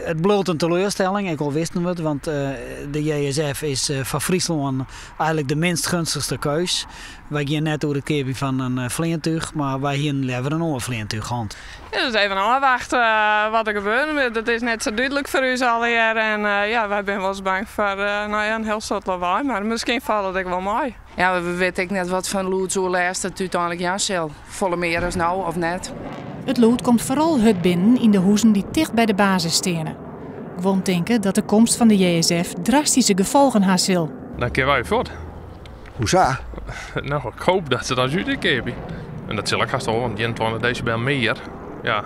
It bliuwt in teleurstelling, ek al wisten we it, want de JSF is foar Fryslân eigenlik de minst gunstichste keus. Wy gean net oer it keapjen fan in fleantúch, mar wy hienen leaver in oar fleantúch hân. Ja, dus even ôfwachtsje wat der gebeuren wurdt. It is net sa dúdlik foar ús allegear en ja, wy binne wolris bang foar no ja, in hiel soad lawaai, mar miskien falt it ek wol mei. Ja, we witte ek net wat foar lûdsoerlêst it úteinlik jaan sil. Folle mear as no of net. It lûd komt foaral hurd binnen yn de huzen dy't ticht by de basis steane. Guon tinke dat de komst fan de JSF drastyske gefolgen ha sil. Dan kinne wy fuort. Hoesa? No, ik hoop dat se dan út keapje. En dat sil ik hast al, want 21 desibel mear. Ja,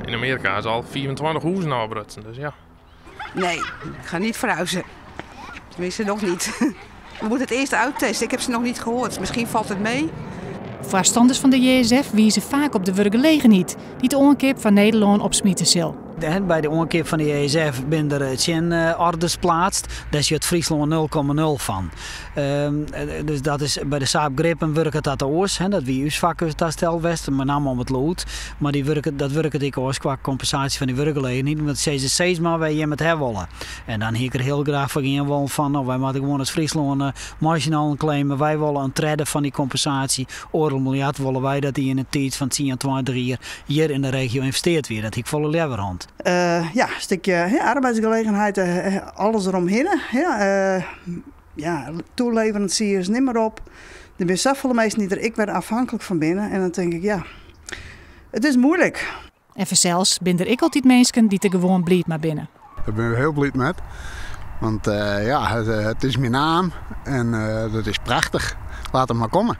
yn Amearika is al 25 hûzen ôfbrutsen, dus ja. Nee, ik ga niet verhuizen. Tenminste, nog niet. We moeten het eerst uittesten. Ik heb ze nog niet gehoord. Misschien valt het mee. Foarstanners fan de JSF wize faak op de wurkgelegenheid dy't de oankeap fan Nederlân opsmite sil. By de oankeap fan de JSF binne der tsjinorders pleatst. Dêr sjocht Fryslân 0,0 fan. Dus dat is, by de Saab Gripen wurket dat oars. Dat wie ús foarkearstastel west, mei namme om it lûd. Mar dy wurket, dat wurket ek oars kwa kompensaasje fan dy wurkgelegenheid. Want se sizze, sis mar wêr't jim it ha wolle. En dan hie ik der hiel graach foar gean wollen fan, no, wy moatte gewoan as Fryslân mei syn allen claimen, wy wolle in tredde fan dy kompensaasje, oardel miljard wolle wy dat dy yn in tiid fan tsien, 20 jier hjir yn de regio ynvesteard wie. Dat hie ik folle leaver hân. Ja, in stikje arbeidsgelegenheid, alles deromhinne. Ja, toeleveransiers, nim mar op. Der binne safolle minsken dy't der ek wer afhanklik fan binne. En dan tink ik, ja, it is moeilik. En fansels binne der ek altyd minsken dy't der gewoan bliid mei binne. Dêr binne we hiel bliid mei. Want ja, it is myn naam en dat is prachtich. Laat him mar komme.